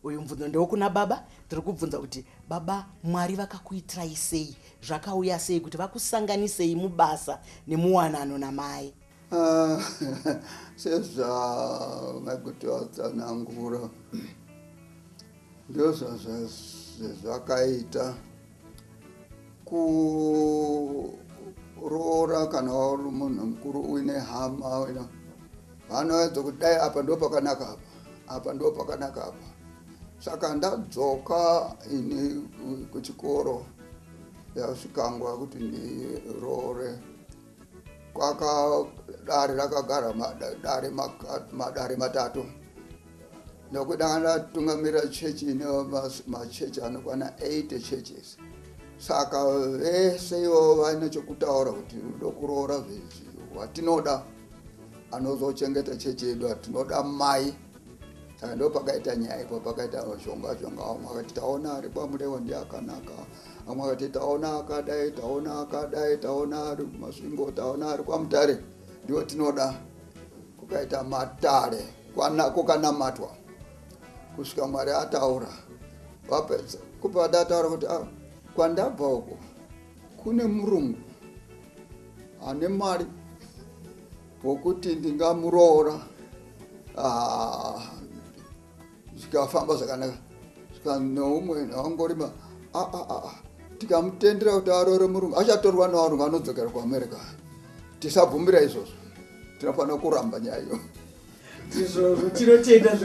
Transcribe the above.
Uyu mubvunzo ndewokuna baba. Tiri kubvunza kuti baba, Mwari vakakuitirai sei, zvakauya sei kuti vakusanganisei mubasa nemuwanano namai? Ah, sezvamaikuti vatsanangura, ndozvazvakaita kuroora. Kana uri munhu mukuru, uine hama, vanoedza kuti dai apa ndo pakanaka, apa ndo pakanaka apa. Saka ndadzoka ini kuchikoro, yasvika nguva kuti ndiroore. Kwaka dare rakagara, dare, madare matatu, nokuti ndanga ndatungamira chechi ine machechi anokwana 80 churches. Saka vese ivo vaine chokutaura kuti ndokuroora watinoda anozochengeta chechi yedu, atinoda mai. Saka ndo pakaita nyaya ipo, pakaita zhonga zhonga. Vamwe akati taona ari kwaMurewa ndiye akanaka, vamwe akati taona akadai, taona akadai, taona ari kuMasvingo, taona ari kwaMutare, ndiwo tinoda. Kukaita matare, kukanamatwa kusvika Mwari ataura. Wapedza kubva ndataura kuti, ah, kwandabva uko kune murungu ane mari wokuti ndingamuroora. Ah, zvikafamba zvakanaka. Svika neumwe wangorima, ah, ah, tikamutendera kuti aroore murungu, achatorwa nevarungu, anodzokera kuAmerica. Tisabvumira izvozvo, tinofanira kuramba nyaya iyo. Izvozvo tinotenda.